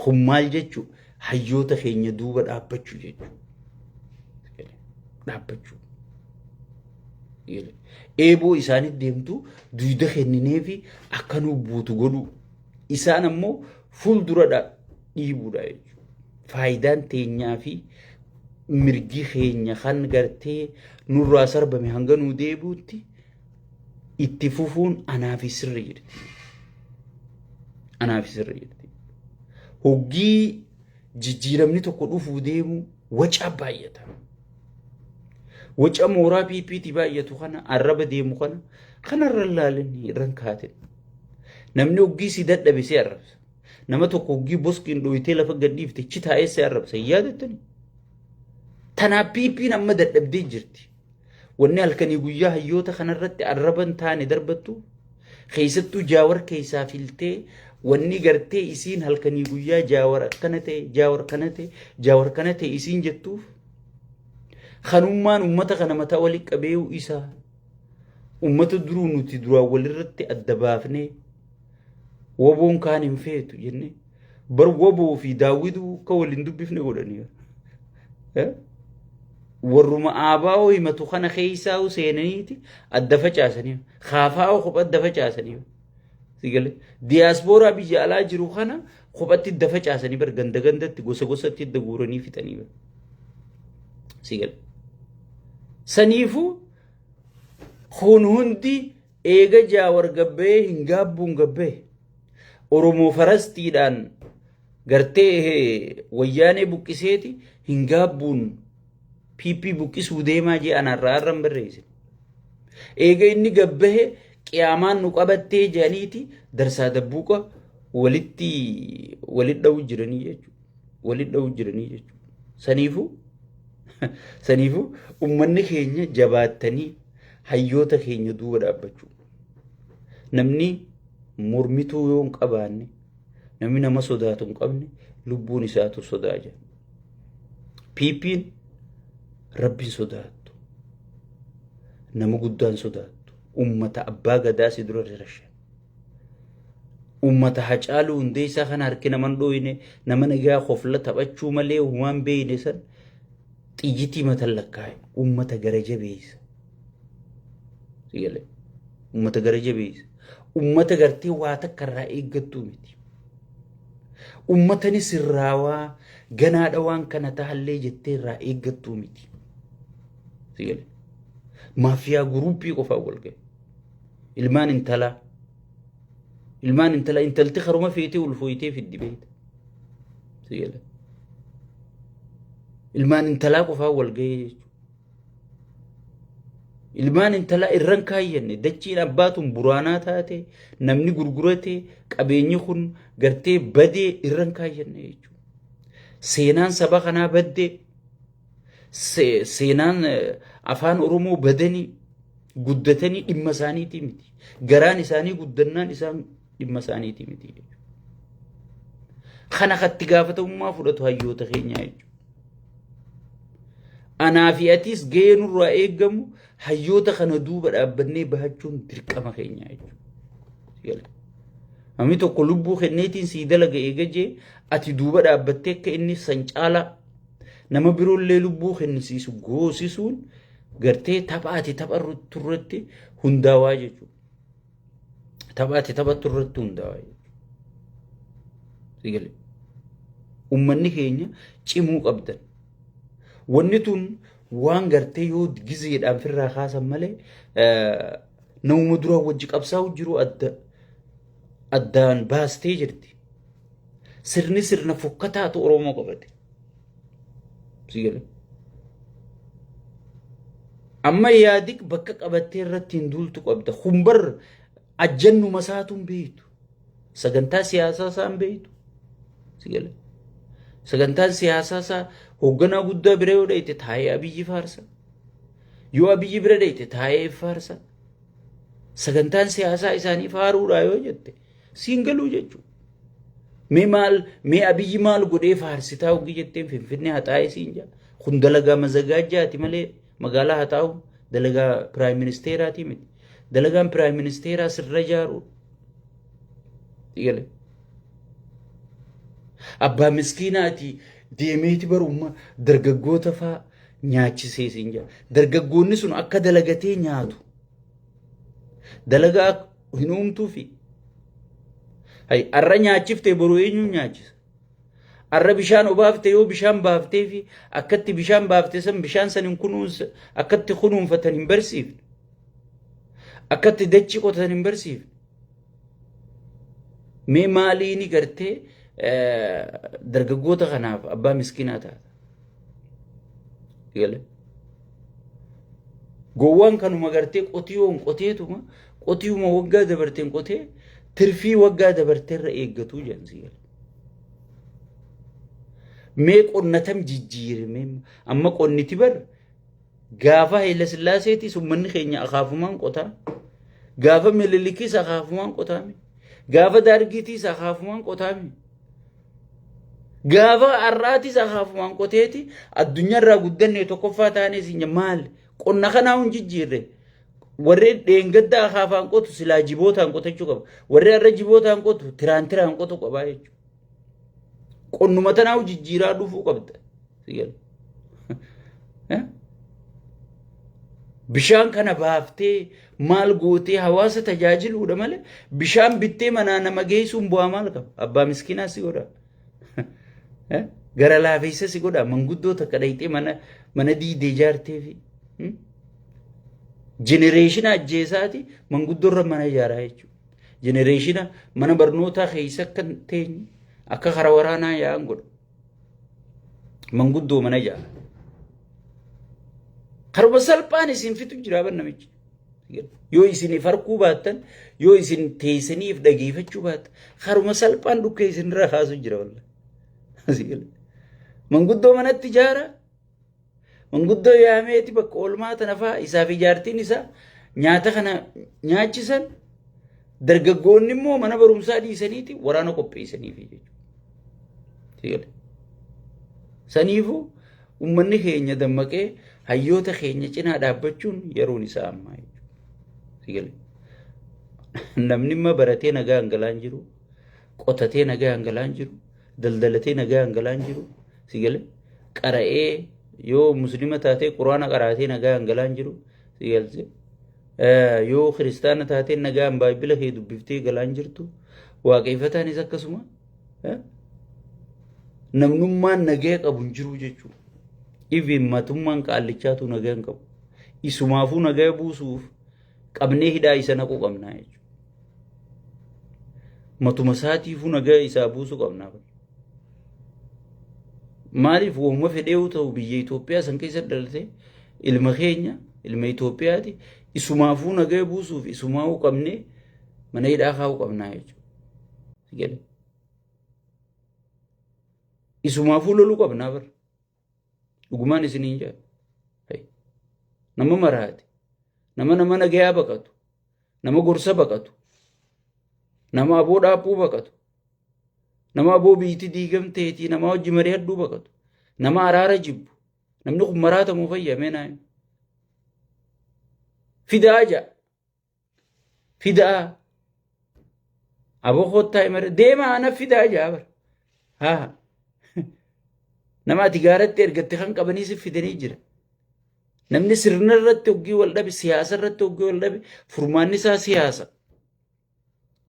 Kun maal jechuu? Hayyoota keenya duuba dhaabbachuu jechuu. Dhaabbachuu. Eeboo isaanitti deemtu duyda kennineefi akka nu buutu godhuu. Isaan ammoo fuuldura dhiibuudha jechuudha. Faayidaan teenyaa fi mirgi keenya kan gartee nurraa sarbame hanga nuu deebi'utti itti fufuun anaafi sirri jirti. Anaafi sirri jirti. Hoggii jijjiiramni tokko dhufuu deemu waca baay'ata. Waca mooraa PPT baay'atu kana arraba deemu kana kanarra ilaalin irran kaatin. Namni hoggii si dadhabe si arrabsa. Nama tokko hoggii boskiin dhoyitee lafa gad dhiifte chi taa'ee si arrabsa hin yaadattani. Tanaaf PP'n amma dadhabdee jirti. Wanni halkanii guyyaa hayyoota kanarratti arraba hin taane darbattu keessattuu Jaawar keessaa filtee wanni gartee isiin halkanii guyyaa Jaawar akkana ta'e, Jaawar kana ta'e, Jaawar kana ta'e isiin jettuuf kanummaan ummata kana mataa wali qabeeyu isaa ummata duruu nuti duraan walirratti adda baafnee woboon kaan hin feetu jennee bar woboo fi daawwituu akka waliin dubbifne godhanii. Warruma aabaa'oo himatu kana keessaa seenaniiti adda facaasanii kaafaa'oo kopha adda facaasanii. Sigale diyaaspooraa biyya alaa jiru kana kophatti adda facaasanii bar ganda gandatti gosa gosatti adda guuranii fixanii bar. Sigale. Saniifuu kun hundi eega Jaawar gabba'ee hin gaabbuun gabba'e. Oromoo farastiidhaan gartee wayyaanee buqqiseeti hin gaabbuun PP buqqisuu deemaa jee anarraa har'a hin barreessine. Eega inni gabbahe qiyaamaan nu qabattee jedhaniiti darsaa dabbuuqa walitti walitti dha'u jiranii jechuudha. Walitti dha'u jiranii jechuudha. Saniifuu saniifuu uummanni keenya jabaattanii hayyoota keenya duuba dhaabbachuu. Namni mormituu yoo hin qabaanne, namni nama sodaatu hin qabne lubbuun isaatu sodaa jira. PP'n rabbiin sodaattu, nama guddaan sodaattu, ummata abbaa gadaa si dura rashan. Ummata Hacaaluu Hundeessaa kana harki nama hin dhooyne, nama nagaa kofla taphachuu malee humaan beeyne san xiyyitii matan lakkaa'e. Ummata gara jabeessa. Sigalee. Ummata gara jabeessa. Ummata gartee waa takka irraa eeggattuu miti. Ummatani sirraawaa ganaadha waan kana tahallee jettee irraa eeggattuu miti. Sigalee. Maafiyaa guruuppii qofaa wal gahe. Ilmaan intalaa. Ilmaan intalaa intalti karuma feetee ulfooytee fiddi beekta. Sigalee. Ilmaan intalaa qofaa wal gahee jechuudha. Ilmaan intalaa irran kaayyanne dachiin abbaa tun buraanaa taate namni gurgurate qabeenyi kun gartee badee irran kaayyanne jechuudha. Seenaan saba kanaa baddee seenaan afaan Oromoo badanii guddatanii dhimma isaaniitii miti. Garaan isaanii guddannaan isaan dhimma isaaniitii miti jechuudha. Kana katti gaafatamummaa fudhatu hayyoota keenyaa jechuudha. Anaa fi atis gahee nurraa eegamu hayyoota kana duuba dhaabbannee bahachuun dirqama keenya jechuudha. Namni tokko lubbuu kenneetiin sii dalaga eega jee ati duuba dhaabbattee akka inni san caalaa nama biroollee lubbuu kennisiisu goosisuun gartee tapha ati tapha turretti hundaawaa jechuudha. Tapha ati taphattu irratti hundaa'a jechuudha. Uummanni keenya cimuu qabdan. Wanni tun waan gartee yoo gizeedhaan firraa kaasan malee namuma duraan wajji qabsaa'u jiru adda addaan baastee jirti. Sirni sirna fokkataatu Oromoo qabate. Sigale. Amma yaadik bakka qabattee irratti hin duultu qabda. Kun bar ajjannuma isaatu hin beektu. Sagantaa siyaasaa isaa hin beektu. Sigale. Sagantaan siyaasaa isaa hoogganaa guddaa bira yoo dhayite taa'ee Abiyyi faarsa. Yoo Abiyyi bira dhayite taa'ee faarsa. Sagantaan siyaasaa isaanii faaruudhaa yoo jette siin galuu jechuudha. Mee maal mee Abiyyi maal godhee faarsitaa hoggii jetteen Finfinnee haxaa'ee siin jaa. Kun dalagaa mazagaajjaati malee magaalaa haxaa'u dalagaa piraayim ministeeraatii miti. Dalagaan piraayim ministeeraa sirra ijaaruudha. Sigale. Abbaa miskiinaati deemeeti barumma dargaggoota faa nyaachisee siin jedha. Dargaggoonni sun akka dalagatee nyaatu. Dalagaa hin uumtuufi. Hay arra nyaachiftee boru eenyuun nyaachisa? Arra bishaan obaafte yoo bishaan baaftee fi akkatti bishaan baafte san bishaan san hin kunuunsa akkatti kunuunfatan hin barsiifne. Akkatti dachii qotatan hin barsiifne. Mee maaliini gartee dargaggoota kanaaf abbaa miskiinaa taata? Gale. Gowwaan kanuma gartee qotiyoon qoteetuma qotiyuma waggaa dabarteen qotee tirfii waggaa dabarteerra eeggatuu jedhan si gale. Mee qonna tam jijjiirame amma qonniti bar gaafa Haayila Sillaaseetis uummanni keenya akaafumaan qotaa gaafa Minilikis akaafumaan qotaame gaafa Daargiitiis akaafumaan qotaame gaafa har'aatis akaafumaan qoteeti addunyaarraa guddanne tokkoffaa taanee siin maal qonna kanaa hin jijjiirre. Warri dheengadda akaafaan qotu silaa jibootaan qotachuu qaba. Warri har'a jibootaan qotu tiraantiraan qotu qaba jechuudha. Qonnuma tanaa jijjiiraa dhufuu qabda. Bishaan kana baaftee maal gootee hawaasa tajaajiluudha malee bishaan bittee manaa nama geessuun bu'aa maal qaba? Abbaa miskiinaa si godha. Gara laafeessa si godha. Manguddoo takka dhayxee mana diidee ijaartee fi jenereeshina ajjeesaati manguddoo irra mana ijaaraa jechuudha. Jenereeshina mana barnootaa keessa akka hin teenye akka kara waraanaa yaa'an godha. Manguddoo mana ijaara. Karuma salphaan isin fitu jira ban namichi. Yoo isin farkuu baattan, yoo isin teessaniif dhageeffachuu baattan, karuma salphaan dhukkee isin irraa kaasu jira wallah. Manguddoo manatti ijaara. Manguddoo yaameeti bakka oolmaa tana fa'aa isaa fi jaartiin isaa nyaata kana nyaachisan dargaggoonni immoo mana barumsaa dhiisaniiti waraana qopheessaniifi jechuudha. Saniifuu uummanni keenya dammaqee hayyoota keenya cinaa dhaabbachuun yeroon isaa ammaa jechuudha. Namni immoo baratee nagaa hangalaan jiru, qotatee nagaa hangalaan jiru, daldalatee nagaa hangalaan jiru, si galee qara'ee yoo muslima taatee quraana qaraatee nagaa hangalaan jiru, si galchee. Yoo kiristaana taatee nagaan baay'ibila kee dubbiftee galaan jirtu, waaqeffataanis akkasuma. Namnummaan nagaa qabu hin jiru jechuudha. Even matummaan qaallichaatu nagaa hin qabu. Isumaafuu nagaa buusuuf qabnee hidhaa isa naquu qabnaa jechuudha. Matuma isaatiifuu nagaa isaa buusuu qabnaa. Maaliif waanuma fedhee yoo ta'u biyya Itoophiyaa san keessa dhalatee ilma keenya ilma Itoophiyaati isumaafuu nagaa buusuuf isumaafuu qabnee mana hidhaa kaa'uu qabnaa jechuudha. Isumaafuu loluu qabnaa bara. Dhugumaan isiniin jedha. Nama maraate, nama nama nagayaa baqatu, nama gorsa baqatu, nama aboo dhaaphuu baqatu, nama aboo biitti diigamteetii nama hojii mari'adhuu baqatu, nama araara jibbu. Namni kun maraatamu fayyamee naa. Fidaa ja'a. Fidaa. Aboo kottaa imara deemaa ana fidaa ja'a bara. Haa. Nama ati gaaratti ergatte kan qabanii si fidanii jira. Namni sirna irratti hoggii wal dhabe, siyaasa irratti hoggii wal dhabe, furmaanni isaa siyaasa.